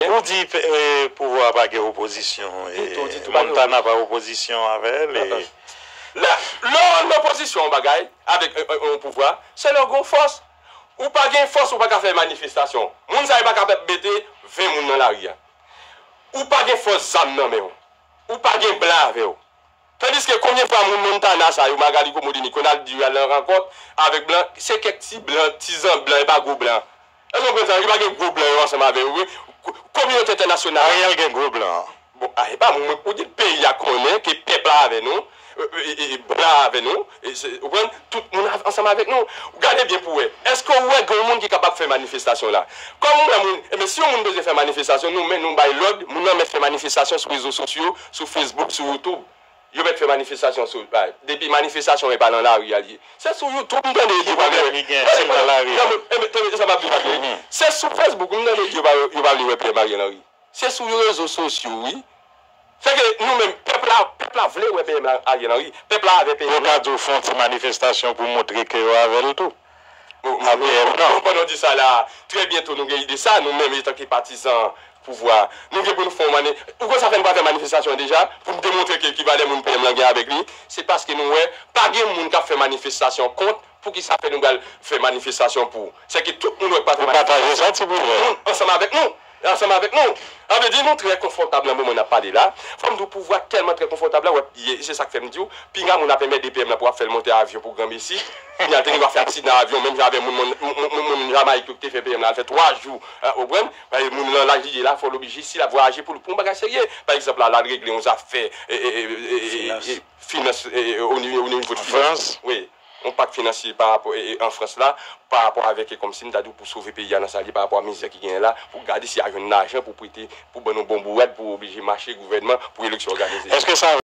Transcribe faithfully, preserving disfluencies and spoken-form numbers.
Ou di eh, pouvwa pa gen opozisyon. Ditou, ditou, pa gen opozisyon. Montana pa opozisyon avè l. Lè lè w an opozisyon yon bagay avèk yon pouvwa, se lè w gen fòs. Ou pa gen fòs, ou pa ka fè manifestasyon. Moun sa yo pa ka mete ven moun nan lari a. Ou pa gen fòs zam nan men w. Ou pa gen blan avè w. Tandiske konbyen fwa moun Montana sa yo, Margali Komodini, Konald di yo al nan rankont avèk blan, se kèk ti blan, ti zan blan, e pa gwo blan. Èske w konprann sa? Yo pa gen gwo blan yo ansanm avè yo vre. Kominote entènasyonal la. Ariel gen gwo blan. Bon, a, e pa mwen, ou di peyi a konnen ke pèp la avè nou, e, e, e, e, blan avè nou, e, se, ou konprann? Tout moun ansanm avèk nou. Gade byen pou wè. Èske w wè gen yon moun ki kapab fè manifestasyon la? Kòm ou wè moun, ebyen, si yon moun bezwen fè manifestasyon, nou men nou bay lòd, moun nan mèt fè manifestasyon sou rezo sosyo, sou Facebook, sou YouTube. Yo mèt fè manifestasyon sou, bay, depi manifestasyon e pa nan lari a l ye. Se sou YouTube m tande yo pa vle wè. Ki pwoblèm li gen si l nan lari a? Non, men, e, men, tande sa m ap di w la. Se sou Facebook m tande yo pa, yo pa vle wè Pierre Marie Henry. Se sou rezo sosyo, wi. Se ke nou menm, pèp la, pèp la vle wè P M Ariel Henry. Pèp la avè P M la. Yo ka di w fè yon ti manifestasyon pou montre ke yo avè l tou. Bon, a P M nan. Pandan w di sa la, trè byento nou gen ide sa, nou menm, etanke patizan pouvwa, nou gen pou nou fè yon mani-, ou konn sa fè nou pa fè manifestasyon deja, pou nou demontre ke ki valè moun P M lan gen avèk li, se paske nou wè, pa gen moun k ap fè manifestasyon kont, poukisa fè nou pral fè manifestasyon pou? Se ke tout moun wè k pa fè manifestasyon. Ou pataje sa, ti boujè? Moun ansanm avèk nou. Ansanm avèk nou. Sa vle di nou trè konfòtab nan moman n ap pale la. Fò m di w pouvwa tèlman trè konfòtab la, wè, ye, se sa k fè m di w, pinga moun ap enmède P M nan pou ap fè l monte avyon pou granmesi. Kounye a l te gen dwa fè aksidan avyon, menm jan avè moun, moun, moun, moun, moun Jamayik yo ki te fè P M nan al fè twa jou, ou konprann? Paske moun nan laj li ye la, fò l oblije, si l ap vwayaje pou l, pou yon bagay serye. Pa egzanp la, l al regle yon zafè, e, e, e, e, e, Finans. E, e, o ni-, o nivo de finans. An Frans? Wi. Yon pak finansye pa rapò, e, e, an Frans la, pa rapò avèk, e, kòmsi m ta di w pou sove peyi a nan sa l ye, pa rapò a mizè ki genyen la, pou gade si y a jwenn lajan pou prete, pou ban nou bon bourad, pou oblije mache gouvènman, pou eleksyon òganize. Èske sa